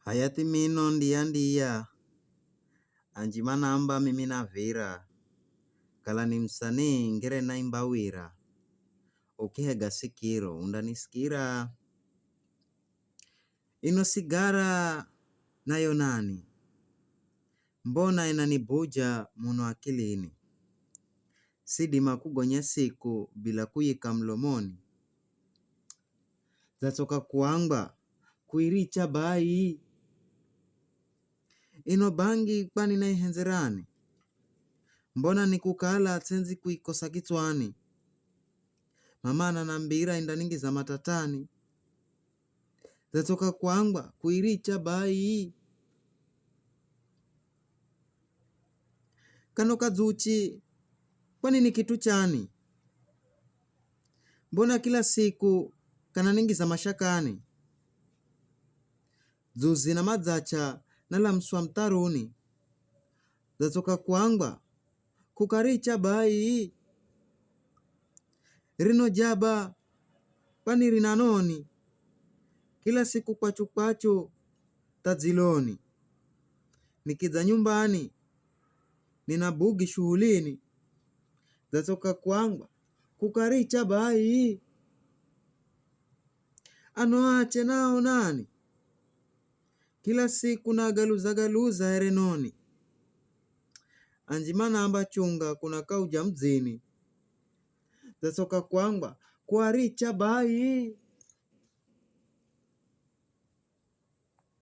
Hayati mino ndiya-ndiya anji manamba mimi navira kala ni msanii ngere naimba wira ukihega sikiro undanisikira. Ino sigara nayo nani? Mbona inanibuja muno akilini? Sidima kugonya siku bila kuiika mlomoni. Zatsoka kuangwa kuiricha bai. Ino bangi kwani naihenzerani? Mbona nikukala ts'enzi kuikosa kitswani? Mama ananambira indaningiza matatani. Zatsoka kuangwa kuiricha bai. Kano kadzuchi kwani ni kitu chani? Mbona kila siku kananingiza mashakani? Dzuzi na madzacha nalamswa mtaruni. Zatsoka kuangwa kukaricha bai. Rino jaba kwani rina noni? Kila siku kwachu kwachu tadziloni. Nikidza nyumbani ninabugi shughulini. Zatsoka kuangwa kukaricha bai. Ano ache nao nani? Kila siku nagaluza-galuza herenoni. Anji manamba chunga kuna kauja mdzini. Zatsoka kuangwa kuaricha bai.